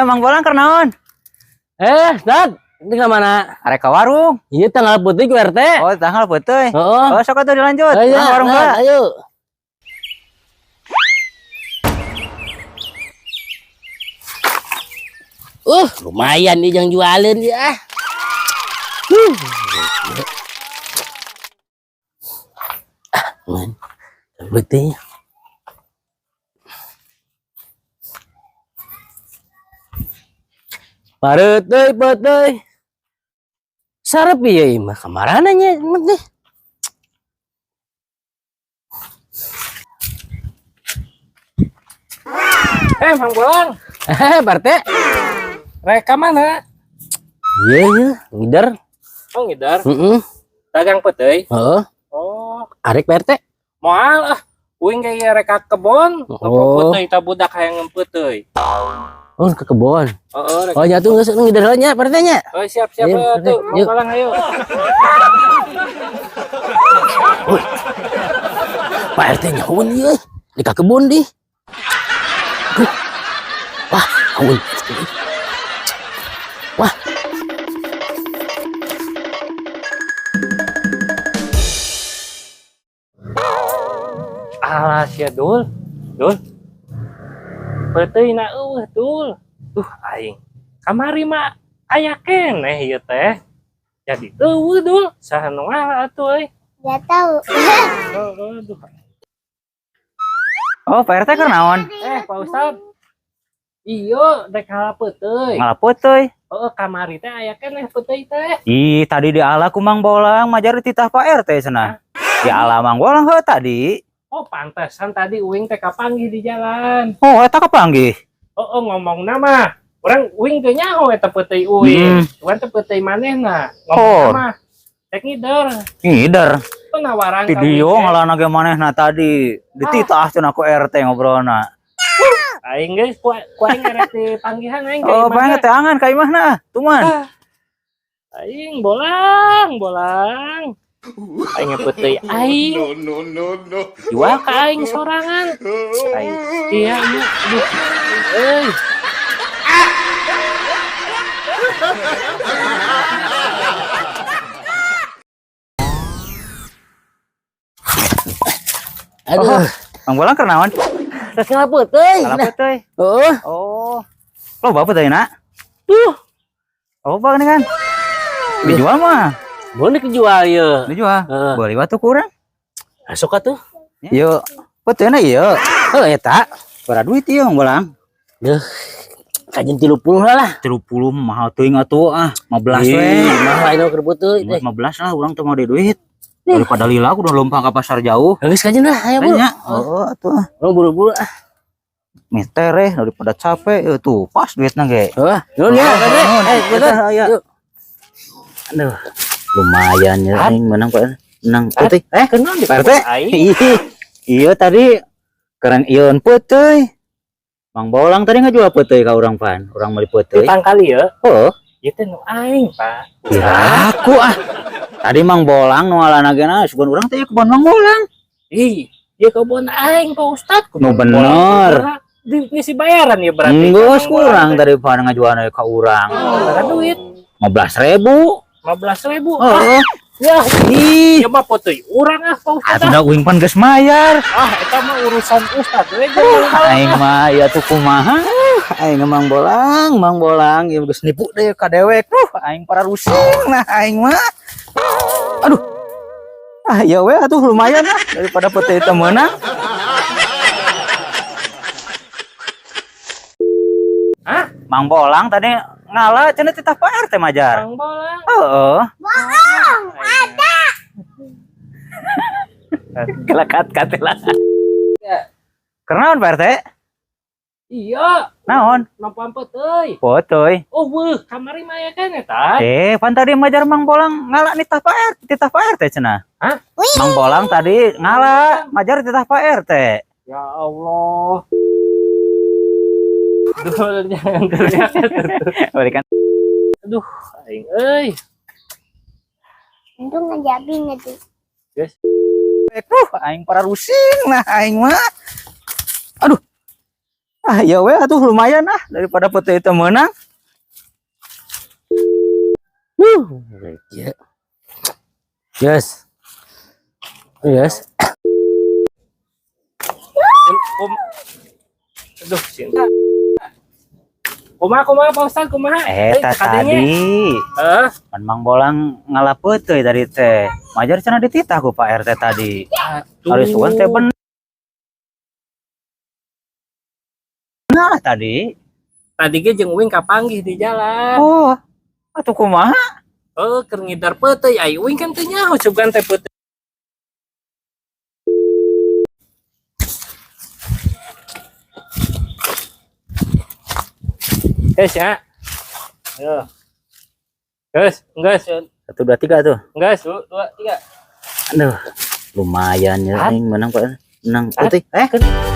Mang Bolang keur naon? Eh, Dad, ini ke mana? Arek ka warung. Iya, tanggal putih ku RT. Oh, tanggal putih. Heeh. Oh, sok atuh dilanjut. Ayo, Urang ka warung Dad, heula. Ayo. Lumayan nih yang jualin ya. Ah, man. Putih. Pareuteuy, peuteuy. Sarep ieu mah kamarana nya mah teh. Eh, Mang Bolang, Eh, Pak RT. rek ka mana? Iya, iya, ngider. Oh, ngider. Heeh. Dagang peuteuy. Heeh. Oh, Arek Pak RT. Moal ah. Uing ge rek ka kebon, Oh. peuteuy ta budak hayang peuteuy. Oh, ke kebon. Heeh, rek. Oh, nya tuh geus ngider heula nya Pak RT nya. Oh, siap siap Ayo, eh, tuh, Mang yuk. Bolang ayo. Pak RT nyahoan ieu. Di ka kebon di. Aduh. Wah, aun. Wah. Alah sia Dul. Dul. Peuteuy na eueuh Dul. Duh aing. Kamari mah aya keneh ieu teh. Jadi eueuh Dul, saha nu ngala atuh euy. Gak tahu. Heeh, duh. Oh, Pak RT keur naon? Eh, Pak Ustad. Iya, rek ngala peuteuy. Ngala peuteuy. Heeh, kamari teh aya keneh peuteuy teh. Ih, tadi diala ku Mang Bolang majar dititah Pak RT cenah. Diala Mang Bolang heuh tadi. Oh, pantesan tadi uing teh kapanggih di jalan. Oh, eta kapanggih. Oh, oh ngomong nama. Urang uing teh nyaho eta peuteuy uing. Urang teh peuteuy manehna. Ngomong Oh. nama. Rek ngider. Ngider. Penawaran ka Video uing teh. ngalana ge manehna tadi. Dititah cenah ku RT ngobrolna. Aing geus ku aing rek dipanggihan aing ka Oh, imahna. banget teangan ka imahna. Tuman. Aing bolang, bolang. Aing peuteuy aing. No, no, no, no. Jual ka aing sorangan. Aing iya ieu. Aduh. Euy. Aduh. Mang Bolang keur naon? Rek ngala peuteuy. Ngala peuteuy. Heeh. Oh. Loba peuteuy na? Tuh. Oh, bang ini kan. Dijual mah. Boleh dijual ieu. Dijual. Heeh. Beli batu kurang. Masuk atuh. Yuk. Peuteuy ieu. Heuh eta. Berapa duit ieu Mang Bolang? Duh. Kajen 30 lah. 30 mahal teuing atuh ah. 15 we. Ih, mahal aing keur peuteuy teh. 15 lah urang teu mau di duit. Daripada lila aku udah lompat ke pasar jauh. Geus kajen lah, ayo buru. Nya. Oh, atuh ah. Urang buru-buru ah. Meter eh daripada capek eh, tuh pas duitna ge. Heuh, nuhun ya, Pak RT. Nuhun. Eh, betul. Eta, aya. Yuk. Aduh. Lumayan ya aing menang Pak. Menang putih. Eh, Kenal di Pak RT. aing. Iya tadi kerang ion peuteuy. Mang Bolang tadi ngejual peuteuy ka urang pan, urang meuli peuteuy. Ditangkali ya. Oh, Ieu teh nu aing, Pak. aku ah. Tadi Mang Bolang nu ngalana ge na sugan urang teh kebon Mang Bolang. Ih, ieu kebon aing Pak Ustad. Nu bener. Di ngisi bayaran ya berarti. Enggeus kurang tadi pan ngajualna ka urang. Berapa duit? 15.000. 15.000. Oh, Ah, ya, ih. ieu mah peuteuy urang ah Pak Ustad. Atuh da uing pan geus mayar. Ah, eta mah urusan Ustad we jeung Aing mah ya tuh kumaha. Aing Mang Bolang, Mang Bolang ieu geus nipu deui ka dewek. Duh, aing para rusing nah aing mah. Aduh. Ah, ya we atuh lumayan lah daripada peuteuy teu meunang. Hah? Mang Bolang tadi ngala cenah titah Pak RT majar. Mang Bolang. Heeh. Bohong, ada. Kelekat katelah. Kenaon Pak RT? Iya, Naon? Nempoan peuteuy. Peuteuy. Oh, weuh, kamari mah aya keneh tah. Eh, pan tadi majar Mang Bolang ngala nitah Pak RT, titah Pak RT cenah. Hah? Mang Bolang tadi ngala majar titah Pak RT. Ya Allah. Dul, jangan teriak. Balikan. Aduh, aing euy. Untung ngejabin itu. Guys, Aing para rusing nah aing mah. Aduh. Ah, ya we atuh lumayan ah daripada peuteuy teu meunang. Ya. Yes. Yes. kum Aduh, cinta. Kumaha kumaha Pak Ustad, kumaha? Eta kadenya. tadi. Heeh. Pan Mang Bolang ngala peuteuy tadi teh. Majar cenah dititah ku Pak RT tadi. Aduh. Ari sugan teh bener tadi. Tadi ge jeung uing kapanggih di jalan. Oh, atuh kumaha? Oh, keur ngidar peuteuy ai uing kan teu nyaho sugan teh peuteuy. Guys ya. Ayo. Guys, guys, 1 2 3 tuh. guys, 2 3. Aduh, lumayan ya aing menang Pak. Menang At- putih. Eh,